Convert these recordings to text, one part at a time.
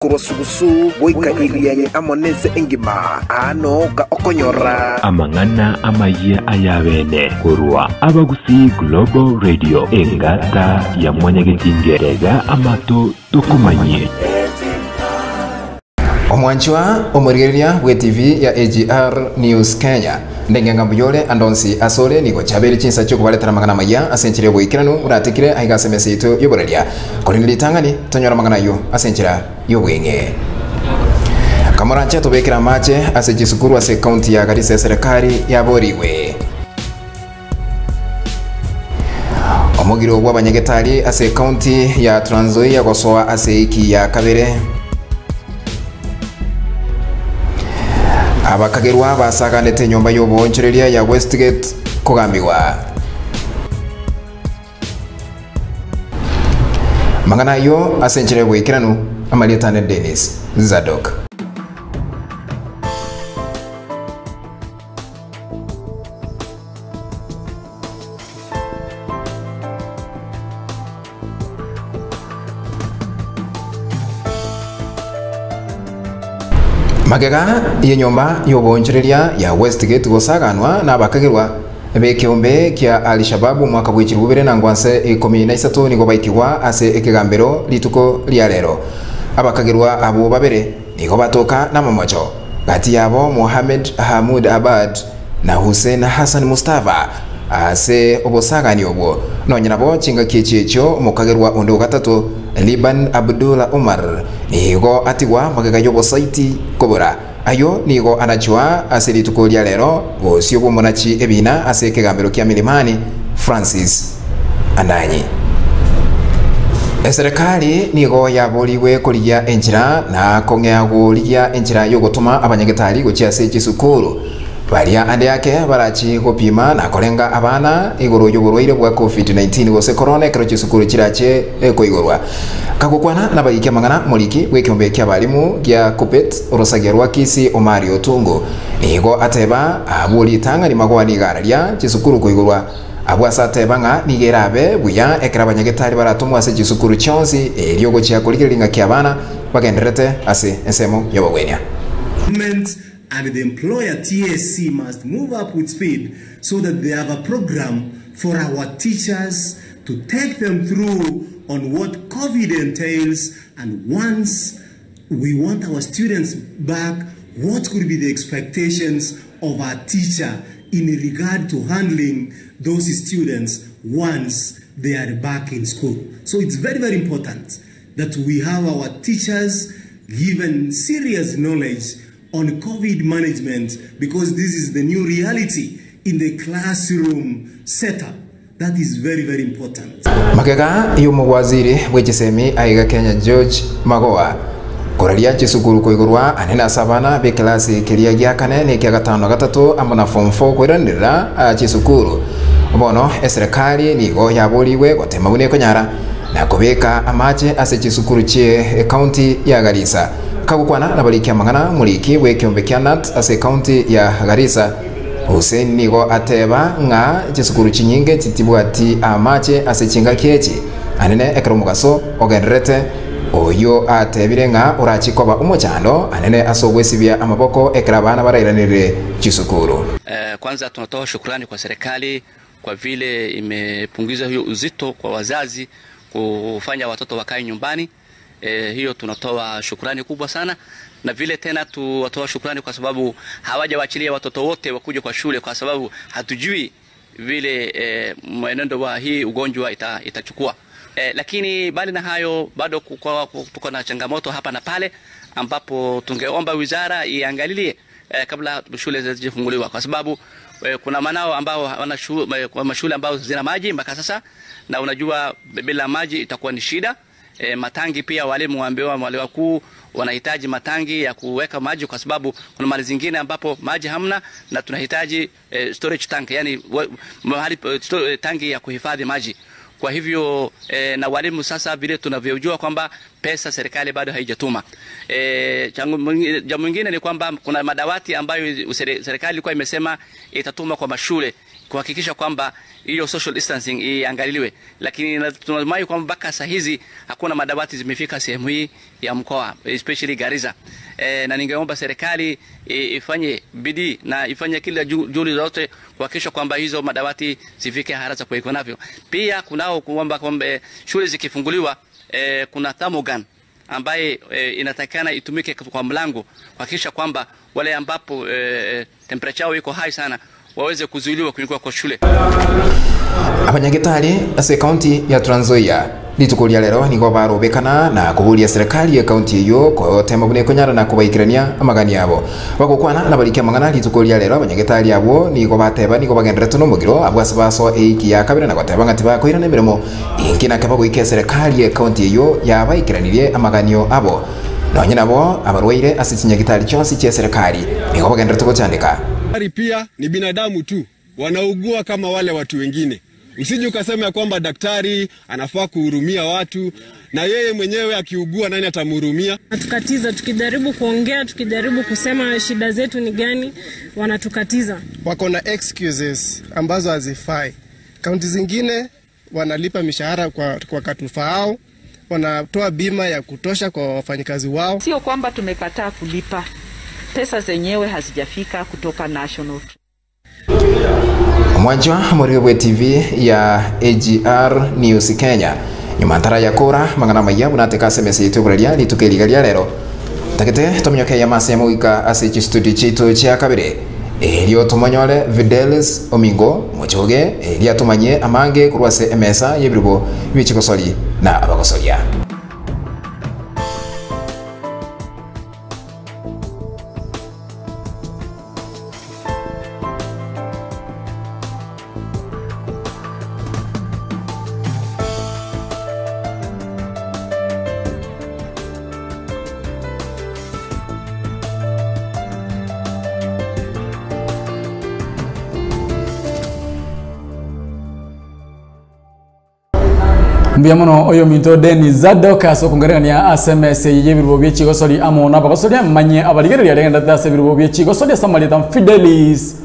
Korwa sugusu goika Irianyi amo nense engima, aa nooka okonyora. Amang'ana amayia ay'abeene korwa Abagusii Global Radio, engata ya Mwanyagetinge, tega amato tokomanyie. Omwanchwa omorigereria bw'ETV ya AGR News Kenya, ndenge ng'a mbuya ore ande onsi asore, nigo chiabeire chinsa chi'okobaretera amang'ana amayia ase enchera y'oboikeranu boratekire aiga ase emesa yaito y'oboreria. Korende ritang'ani tonyore amang'ana ayio ase enchera y'obweng'e. Kamoranche tobekere amache ase chisukuru ase ekaunti ya Garissa eserekari yaborigwe. Omogiro bw'abanyagetari ase ekaunti ya Trans Nzoia gosoa ase eiki ya kabere. Abakagerwa basaganete enyomba y'oboonchoreria ya Westgate kogambigwa. Amang'ana ayio ase enchera y'oboikeranu, amarieta ane Dennis Zadok. Magega y'enyomba y'oboonchoreria ya Westgate gosaganwa nabakagerwa b'ekeombe kia Al-Shabaab omwaka bwe chilifu bibere na ngwanse ikomi na isato nigo baikigwa ase ekegambero rituko ria rero. Abakagerwa abwo babere nigo batoka namamocho, gati yabo Mohamed Hamud Abad na Hussein Hassan Mustafa. Ase obosagani obwo, nonya nabo chingaki echi echio omokagerwa onde o gatato, Liban Abdullah Omar, nigo atigwa magega y'obosaiti kobora. Ayio nigo anachwa ase rituko ria rero bosio bw'omonachi ebiina ase ekegambero kia Milimani, Francis Andanyi. Eserekari nigo yaborigwe korigia enchera na kong'ea gorigia enchera y'ogotoma abanyagetari gochia ase chisukuru. Baria ande ake barachi gopima na korenga abana igoro y'oborwaire bwa Covid-19 gose korona ekero chisukuru chirache koigorwa. Kagokwana nabariki amang'ana omoriki bw'ekeombe ki'abalimu gia Kuppet orosagia rwa Kisii Omari Otungu nigo ateba abwo ritang'ani magoa nigo araria chisukuru koigorwa abwo ase ateba ng'a nigo erabe buya ekero abanyagetari baratomwe ase chisukuru chionsi erio gochia korigereria ng'aki abana bagendererete ase ensemo y'obogwenia. Government and the employer TSC must move up with speed so that they have a program for our teachers to take them through on what covid entails and once we want our students back what could be the expectations of our teacher in regard to handling those students once they are back in school. So it's very, very important that we have our teachers given serious knowledge on COVID management because this is the new reality in the classroom setup. That is very, very important. Magega y'omowaziri bw'echisemi aiga Kenya George Magoha koraria chisukuru koigorwa anene ase abana b'ekelasi keria gia kane na ekia gatano na gatato amo na form four koiranerera chisukuru. Bono eserekari nigo yaborigwe gotema buna ekonyara na kobeka amache ase chisukuru chie ecounty ya Garissa. Kagokwana nabariki amang'ana omoriki bw'ekeombe kia Knut ase ecounty ya Garissa, Hussein nigo ateba ng'a chisukuru chinyinge titibwati amache ase chingaki echi, anene ekero omogaso ogendererete, oyio atebire ng'a orachie koba omochando anene ase ogwesibia amaboko ekero abana barairanere chisukuru. Kwanza tunatoa shukrani kwa serikali kwa vile imepunguza hiyo uzito kwa wazazi kufanya watoto wakae nyumbani. E, hiyo tunatoa shukrani kubwa sana, na vile tena tuwatoa shukrani kwa sababu hawajawaachilia watoto wote wakuje kwa shule, kwa sababu hatujui vile e, mwenendo wa hii ugonjwa ita, itachukua. E, lakini bali na hayo bado tuko na changamoto hapa na pale ambapo tungeomba wizara iangalilie eh, kabla shule hazijafunguliwa kwa sababu eh, kuna manao ambao wana shule, mashule ambao zina maji mpaka sasa, na unajua bila maji itakuwa ni shida. E, matangi pia walimu waambiwa, wale wakuu wanahitaji matangi ya kuweka maji kwa sababu kuna mali zingine ambapo maji hamna na tunahitaji e, storage tank, yani mahali tangi ya kuhifadhi maji. Kwa hivyo e, na walimu sasa vile tunavyojua kwamba pesa serikali bado haijatuma. E, jambo mwingine ni kwamba kuna madawati ambayo serikali ilikuwa imesema itatuma kwa mashule. kuhakikisha kwamba hiyo social distancing iangaliliwe, lakini tunatumai kwamba mpaka saa hizi hakuna madawati zimefika sehemu hii ya mkoa especially Garissa. E, na ningeomba serikali ifanye bidii na ifanye kila juhudi zote kuhakikisha kwamba hizo madawati zifike haraka kuikonavyo. Pia kunao kuomba kwamba shule zikifunguliwa, e, kuna thermogun ambaye e, inatakikana itumike kwa mlango kuhakikisha kwamba wale ambapo e, temperature yao iko high sana waweze kuzuiliwa kuingia kwa shule. Abanyagetari ase ekaunti ya Trans Nzoia rituko ria rero nigo barobekana na koboria serikali ekaunti eyio kotema buna ekonyara na kobaikerania amagani abo. Bagokwana na barikia amang'ana rituko ria rero abanyagetari abwo nigo bateba nigo bagenderete nomogiro abwo ase basoa eiki ya kabere na goteba ng'a tibakoirana emeremo inki nake bagoika eserekari ekaunti eyio yabaikeranirie amaganio abo. Nonye nabo abarwaire ase chinyagitari chionsi chia eserekari nigo bagenderete gochandeka. Daktari pia ni binadamu tu, wanaugua kama wale watu wengine. Usije ukasema ya kwamba daktari anafaa kuhurumia watu, na yeye mwenyewe akiugua nani atamhurumia? Wanatukatiza tukijaribu kuongea, tukijaribu kusema shida zetu ni gani, wanatukatiza. Wako na excuses ambazo hazifai. Kaunti zingine wanalipa mishahara kwa, kwa katufaao, wanatoa bima ya kutosha kwa wafanyikazi wao. Sio kwamba tumekataa kulipa, pesa zenyewe hazijafika kutoka national. Omwanchwa omorige bwe TV ya AGR News Kenya nyuma ntara ya kora mang'ana amaya buna ateka ase emesa yaito oboraria rituko eriga ria rero ntagete tominyoke ya mase mogoika ase chistudio chiaito chia kabere erio tomonyore Fidelis Omingo mochoge erio atomanyie amange korwa ase emesa y'ebirubo bie chigosori na abagosoria. Mbuya mono oyominto Dennis Zadok ase okongererania ase emesa eye y'ebirubo bie chigosori amo nabagosoria manye abarigereria aria ase ebirubo bie chigosori ase amarieta Fidelis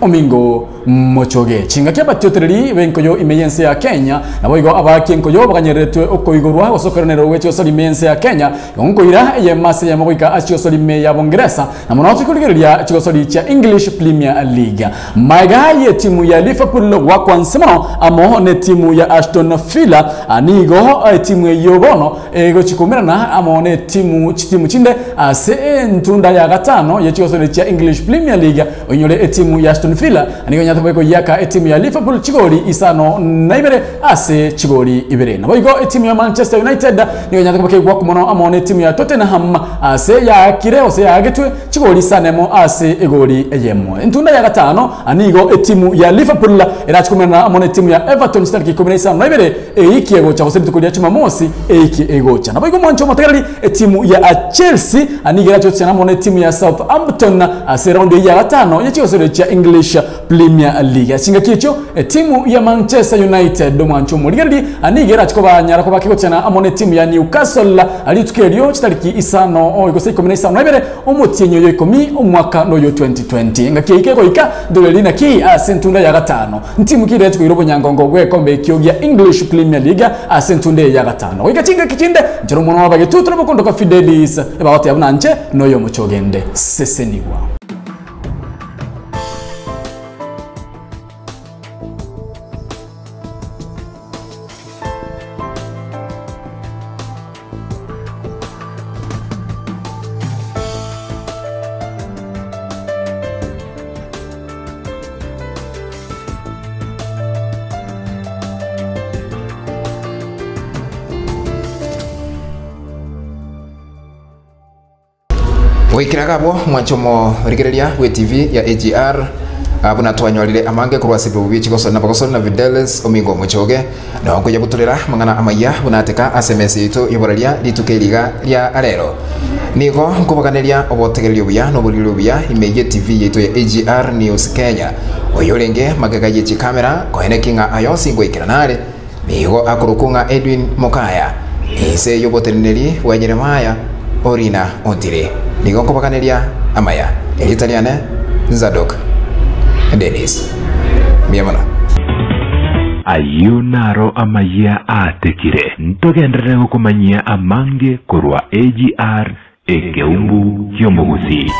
Omingo Mochoge. Chingaki abatiotereri b'enkoyo ime y'ense ya Kenya naboigo abaaki enkoyo baganyereretwe okoigorwa gose okoiranerwa gwe chigosori ime y'ense ya Kenya igo nkoira eyemo ase eyemo goika ase chigosori ime ya Bongeresa na mono tikorigereria chigosori chia English Premier League. Magega y'etimu ya Liverpool goakwa nse mono amo netimu ya Aston Villa nigo etimu eyio bono egochia koumerana amo netimu chitimu chinde ase entunda ya gatano ye chigosori chia English Premier League. Oinyore etimu ya Aston Villa nigo enyarete koba ekoyiaka etimu ya Liverpool chigori isano na ibere ase chigori ibere. Naboigo etimu ya Manchester United nigo enyarete koba kegoakwa mono amo netimu ya Tottenham ase yaakire gose yaagetwe chigori isano emo ase egori eyemo. Entunda ya gatano nigo etimu ya Liverpool erache komerana amo netimu ya Everton chitariki ikomi na isano na ibere eiki egocha gose rituko ria Jumamosi eiki egocha. Naboigo mwanche omotegereri etimu ya Chelsea nigo erache gotiana amo netimu ya Southampton ase eraundi eyio ya gatano ye chigosero chia English Premier League. Ase chingaki echio etimu ya Manchester United omwancho omorigereria nigo erache kobanyara koba kegotiana amo netimu ya Newcastle rituko erio chitariki isano gose ikomi na isano na ibere omotienyi oyo ikomi omwaka noyo 2020. Engaki eyio kegoika ndoreri naki ase entunda ya gatano ntimu ki ereche koira obonyangongo bw'egekombe ekio gia English Premier League ase entunda eye ya gatano. Goika chingaki chinde nchera omonwa w'abagetutu na Fidelis ebagoteba buna nche noyo omochie ogende sesenigwa. Goikera iga abwo, mwanche omorigereria bw'ETV ya AGR, buna twanyorire amange korwa ase ebirogo bie chigosori na abagosori na Fidelis Omingo Omochoge, na nkoyabutorera amang'ana amayia buna ateka ase emesa yaito y'oboraria rituko eri iga ria arero. Nigo nkobaganeria obotegereri obuya na oboriri obuya ime y'ETV yaito ya AGR News Kenya. Oyorenge magega ye chikamera koeneki ng'a aya onsi ngoikerana are, Nigo akorokwa ng'a Edwin Mokaya, inse y'oboteneneri bwa Jeremiah Orina Ontiri. Nigo nkobaganeria amaya. Erieta riane Zadok Dennis. Mbuya mono. Ayio naro amayia aatekire, ntogenderere gokomanyia amange korwa AGR ekeumbu ki'omogusii.